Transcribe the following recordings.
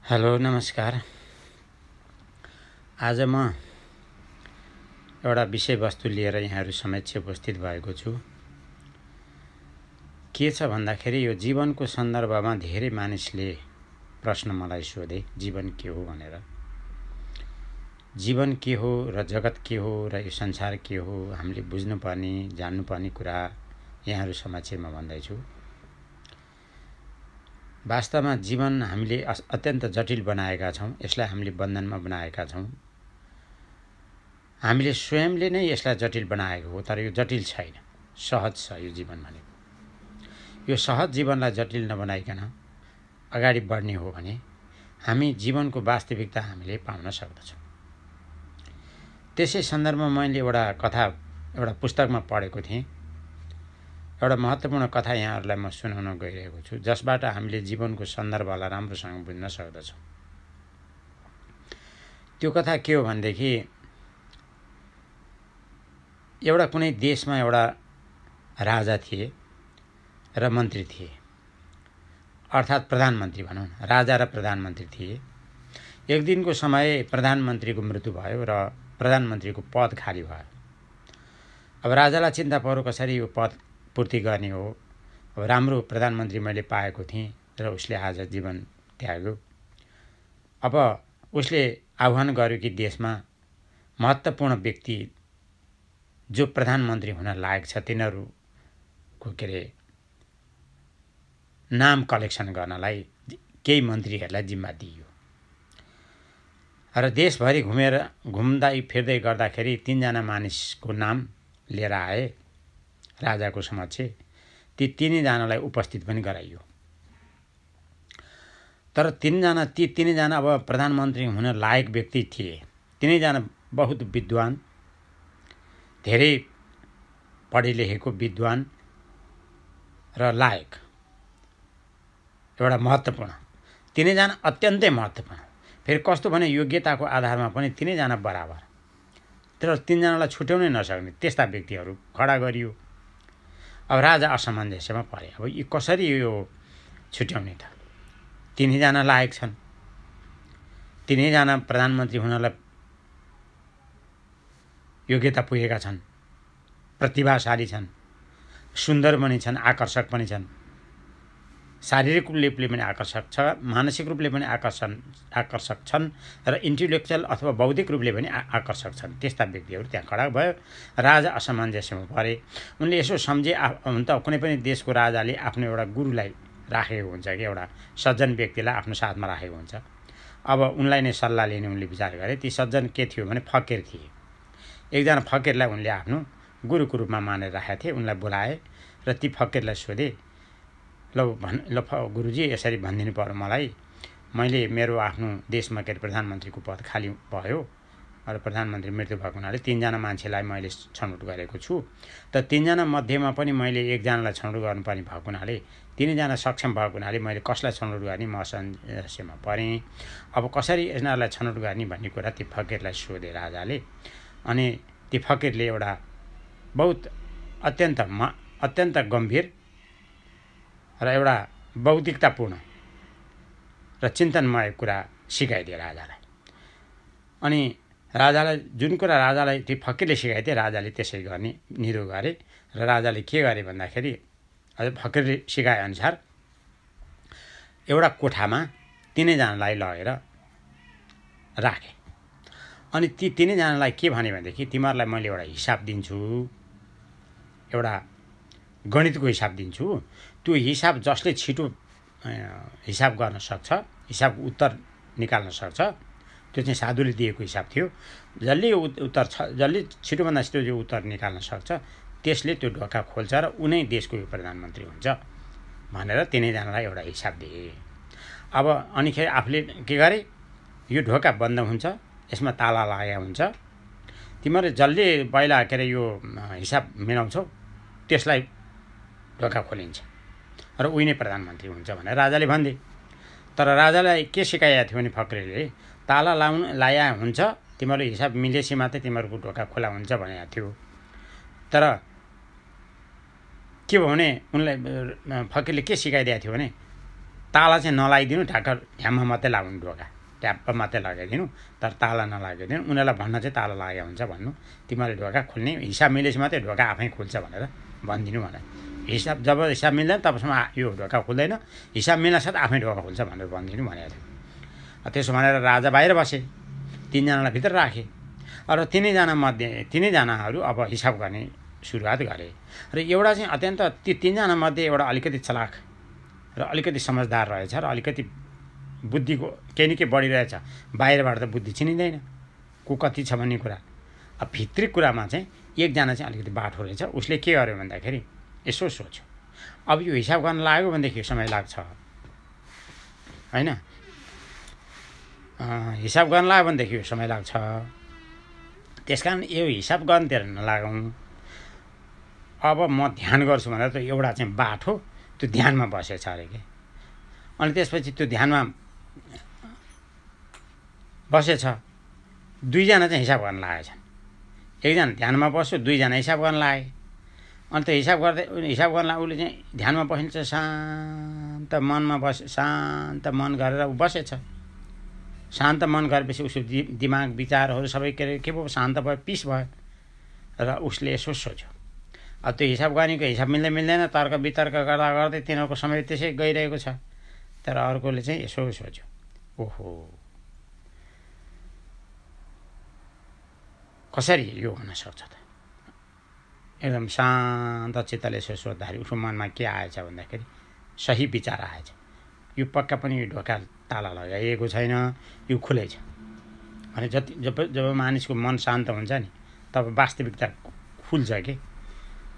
Hello नमस्कार। आज म एउटा विषयवस्तु लिएर यहाँहरू समक्ष उपस्थित भएको छु। के छ भन्दाखेरि यो जीवनको सन्दर्भमा धेरै मानिसले प्रश्न मलाई सोधे, जीवन के हो भनेर। जीवन के हो र जगत के हो र यो संसार के हो, हामीले बुझ्नुपर्ने जान्नुपर्ने कुरा यहाँहरू समक्ष म भन्दैछु। वास्तवमा जीवन हामीले अत्यन्त जटिल बनाएका छौँ। यसलाई हामीले बन्धनमा बनाएका छौँ। हामीले स्वयंले नै यसलाई जटिल बनाएको हो, तर यो जटिल छैन, सहज छ यो जीवन भनेको। यो सहज जीवनलाई जटिल नबनाइकन अगाडि बढ्ने हो भने हामी जीवनको वास्तविकता हामीले पाउन सक्दछौँ। त्यसै सन्दर्भमा मैले एउटा पुस्तकमा पढेको थिएँ। एउटा महत्त्वपूर्ण कथा यहाँहरूलाई म सुनाउन गइरहेको छु, जसबाट हामीले जीवनको सन्दर्भलाई राम्रोसँग बुझ्न सक्दछौँ। त्यो कथा के हो भनेदेखि एउटा कुनै देशमा एउटा राजा थिए र मन्त्री थिए, अर्थात् प्रधानमन्त्री भनौँ न। राजा र प्रधानमन्त्री थिए। एक दिनको समय प्रधानमन्त्रीको मृत्यु भयो र प्रधानमन्त्रीको पद खाली भयो। अब राजालाई चिन्ता पर्यो, कसरी यो पद पूर्ति गर्ने हो। अब राम्रो प्रधानमन्त्री मैले पाएको थिएँ र उसले आज जीवन त्याग्यो। अब उसले आह्वान गर्यो कि देशमा महत्त्वपूर्ण व्यक्ति जो प्रधानमन्त्री हुन लायक छ तिनीहरूको नाम कलेक्सन गर्नलाई केही मन्त्रीहरूलाई जिम्मा दिइयो। र देशभरि घुम्दै फिर्दै गर्दाखेरि 3 जना मानिसको नाम लिएर आए राजाको समक्ष। ती 3 जनालाई उपस्थित पनि गराइयो। तर ती 3 जना अब प्रधानमन्त्री हुन लायक व्यक्ति थिए। 3 जना बहुत विद्वान, धेरै पढे लेखेको विद्वान र लायक, एउटा महत्त्वपूर्ण। 3 जना अत्यन्तै महत्त्वपूर्ण। फेरि कस्तो भने योग्यताको आधारमा पनि 3 जना बराबर। तर 3 जनालाई छुट्याउनै नसक्ने त्यस्ता व्यक्तिहरू खडा गरियो। अब राजा असमञ्जस्यमा परे। अब यो कसरी यो छुट्याउने त? 3 जना लायक छन्, 3 जना प्रधानमन्त्री हुनलाई योग्यता पुगेका छन्, प्रतिभाशाली छन्, सुन्दर पनि छन्, आकर्षक पनि छन्, शारीरिक रूपले पनि आकर्षक छ, मानसिक रूपले पनि आकर्षक छन् र इन्टेलेक्चुअल अथवा बौद्धिक रूपले पनि आकर्षक छन्। त्यस्ता व्यक्तिहरू त्यहाँ खडा भयो। राजा असमञ्जस्यमा परे। उनले यसो सम्झे, हुन त कुनै पनि देशको राजाले आफ्नो एउटा गुरुलाई राखेको हुन्छ कि एउटा सज्जन व्यक्तिलाई आफ्नो साथमा राखेको हुन्छ। अब उनलाई नै सल्लाह लिने उनले विचार गरे। ती सज्जन के थियो भने फकीर थिए। एकजना फकीरलाई उनले आफ्नो गुरुको रूपमा मानेर राखेका थिए। उनलाई बोलाए र ती फकीरलाई सोधे, ल गुरुजी, यसरी भनिदिनु पर्यो मलाई, मैले मेरो आफ्नो देशमा प्रधानमन्त्रीको पद खाली भयो र प्रधानमन्त्री मृत्यु भएको हुनाले 3 जना मान्छेलाई मैले छनौट गरेको छु। त 3 जना मध्येमा पनि मैले 1 जनालाई छनौट गर्नुपर्ने भएको हुनाले 3 जना सक्षम भएको हुनाले मैले कसलाई छनौट गर्ने म असमञ्जस्यमा परेँ। अब कसरी यिनीहरूलाई छनौट गर्ने भन्ने कुरा ती फकीरलाई सोधे राजाले। अनि ती फकीरले एउटा बहुत अत्यन्त गम्भीर र एउटा बौद्धिकतापूर्ण र चिन्तनमय कुरा सिकाइदिए राजालाई। अनि राजालाई जुन कुरा राजालाई ती फकीरले सिकाइदिए राजाले त्यसै गर्ने निधो गरे। र राजाले के गरे भन्दाखेरि फकीरले सिकाए अनुसार एउटा कोठामा 3 जनालाई लगेर राखे। अनि ती 3 जनालाई के भने भनेदेखि तिमीहरूलाई मैले एउटा हिसाब दिन्छु, एउटा गणितको हिसाब दिन्छु। त्यो हिसाब जसले छिटो हिसाब गर्न सक्छ, हिसाबको उत्तर निकाल्न सक्छ, त्यो चाहिँ साधुले दिएको हिसाब थियो। जसले छिटोभन्दा छिटो जो उत्तर निकाल्न सक्छ त्यसले त्यो ढोका खोल्छ र उनै देशको प्रधानमन्त्री हुन्छ भनेर 3 जनालाई एउटा हिसाब दिए। अब अनिखेर आफूले के गरे, यो ढोका बन्द हुन्छ, यसमा ताला लागेको हुन्छ, तिमीहरूले जसले पहिला यो हिसाब मिलाउँछौ त्यसलाई ढोका खोलिन्छ र उही नै प्रधानमन्त्री हुन्छ भनेर राजाले भन्थे। तर राजालाई के सिकाएको थियो भने फकीरले ताला लाया हुन्छ, तिमीहरू हिसाब मिलेपछि मात्रै तिमीहरूको ढोका खुला हुन्छ भनेको थियो। तर के भयो भने उनलाई फकीरले के सिकाइदिएको थियो भने ताला चाहिँ नलागिदिनु, ढाक्क ढ्याममा मात्रै लगाउनु, ढोका ट्याप्प मात्रै लगाइदिनु, तर ताला नलागिदिनु। उनीहरूलाई भन्न चाहिँ ताला लागेको हुन्छ भन्नु, तिमीहरूले ढोका खोल्ने हिसाब मिलेपछि मात्रै ढोका आफै खुल्छ भनेर भनिदिनु भनेर। जब हिसाब मिल्दैन तबसम्म यो ढोका खुल्दैन, हिसाब मिल्नासाथ आफै ढोका खुल्छ भनेर भनिदिनु भनेको थियो। त्यसो भनेर राजा बाहिर बसे, 3 जनालाई भित्र राखे र तिनैजनाहरू अब हिसाब गर्ने सुरुवात गरे। र एउटा चाहिँ अत्यन्त ती 3 जना मध्ये एउटा अलिकति चलाक र अलिकति समझदार रहेछ र अलिकति बुद्धिको केही न केही बढिरहेछ। बाहिरबाट त बुद्धि चिनिँदैन को कति छ भन्ने कुरा। अब भित्री कुरामा चाहिँ एकजना चाहिँ अलिकति बाठो रहेछ। उसले के गर्यो भन्दाखेरि यसो सोच्यो, अब यो हिसाब गर्न लाग्यो भनेदेखि समय लाग्छ होइन, हिसाब गर्न लाग्यो भनेदेखि यो समय लाग्छ। त्यस कारण यो हिसाब गर्नतिर नलागौँ, अब म ध्यान गर्छु भनेर त एउटा चाहिँ बाठो त्यो ध्यानमा बसेछ अरे के। अनि त्यसपछि त्यो ध्यानमा बसेछ, 2 जना चाहिँ हिसाब गर्न लागेछन्। एकजना ध्यानमा बस्यो, 2 जना हिसाब गर्न लागे। अनि त्यो हिसाब गर्न लाग्यो, उसले चाहिँ ध्यानमा बस्नु चाहिँ शान्त मनमा शान्त मन गरेर ऊ बसेछ। शान्त मन गरेपछि उसको दिमाग विचारहरू सबै के भयो, शान्त भयो, पिस भयो। र उसले यसो सोच्यो, अब त्यो हिसाब गर्नेको हिसाब मिल्दैन, तर्क वितर्क गर्दा गर्दै तिनीहरूको समय त्यसै गइरहेको छ। तर अर्कोले चाहिँ यसो सोच्यो, ओहो कसरी यो हुनसक्छ त। एकदम शान्त चित्तले यसो सोद्धाखेरि उसको मनमा के आएछ भन्दाखेरि सही विचार आएछ, यो पक्का पनि ढोका ताला लगाइएको छैन, यो खुलै छ भने जब मानिसको मन शान्त हुन्छ नि तब वास्तविकता खुल्छ कि।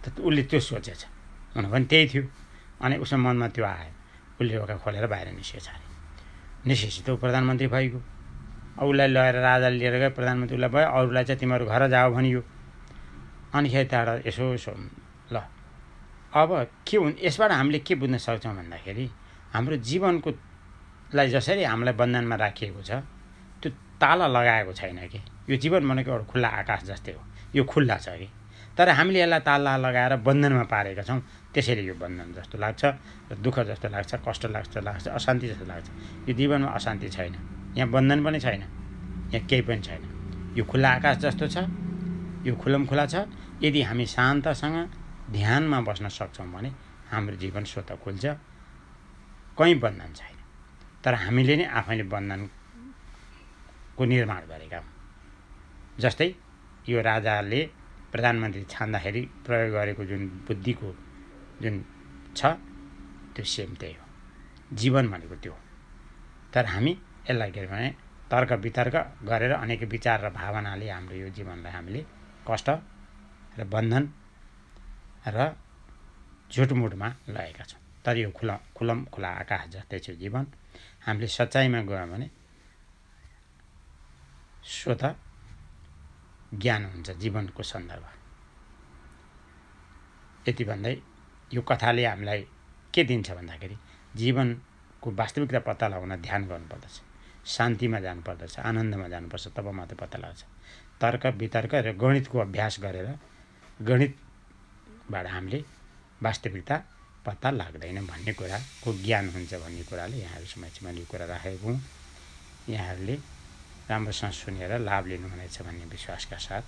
उसले त्यो सोचेछ, हुन पनि त्यही थियो। अनि उसको मनमा त्यो आयो, उसले ढोका खोलेर बाहिर निस्केछ अरे। निस्केपछि त ऊ प्रधानमन्त्री भइगयो। उसलाई लगेर राजाले लिएर गए, प्रधानमन्त्री उसलाई भयो, अरूलाई चाहिँ तिमीहरू घर जाओ भनियो। अनि त्यहाँबाट यसो ल अब के यसबाट हामीले के बुझ्न सक्छौँ भन्दाखेरि हाम्रो जीवनको लाई जसरी हामीलाई बन्धनमा राखिएको छ त्यो ताला लगाएको छैन कि। यो जीवन भनेको एउटा खुल्ला आकाश जस्तै हो, यो खुल्ला छ कि। तर हामीले यसलाई ताला लगाएर बन्धनमा पारेका छौँ, त्यसैले यो बन्धन जस्तो लाग्छ र दुःख जस्तो लाग्छ, कष्ट लाग्छ, अशान्ति जस्तो लाग्छ। यो जीवनमा अशान्ति छैन, यहाँ बन्धन पनि छैन, यहाँ केही पनि छैन। यो खुल्ला आकाश जस्तो छ, यो खुल्ला छ। यदि हामी शान्तसँग ध्यानमा बस्न सक्छौँ भने हाम्रो जीवन स्वतः खुल्छ, कहीँ बन्धन छैन। तर हामीले नै आफैले बन्धनको निर्माण गरेका हौँ। जस्तै यो राजाले प्रधानमन्त्री छान्दाखेरि प्रयोग गरेको जुन बुद्धिको जुन छ त्यो सेम त्यही हो, जीवन भनेको त्यो हो। तर हामी यसलाई के भने तर्क वितर्क गरेर अनेक विचार र भावनाले हाम्रो यो जीवनलाई हामीले कष्ट र बन्धन र झुटमुटमा लगेका छौँ। तर यो खुला आकाश जस्तै छ जीवन। हामीले सच्चाइमा गयौँ भने स्वतः ज्ञान हुन्छ जीवनको सन्दर्भ। यति भन्दै यो कथाले हामीलाई के दिन्छ भन्दाखेरि जीवनको वास्तविकता पत्ता लगाउन ध्यान गर्नुपर्दछ, शान्तिमा जानुपर्दछ, आनन्दमा जानुपर्छ, तब मात्रै पत्ता लाग्छ। तर्क वितर्क र गणितको अभ्यास गरेर गणितबाट हामीले वास्तविकता पत्ता लाग्दैन भन्ने कुराको ज्ञान हुन्छ भन्ने कुराले यहाँहरू समक्ष मैले यो कुरा राखेको हुँ। यहाँहरूले राम्रोसँग सुनेर लाभ लिनुहुनेछ भन्ने विश्वासका साथ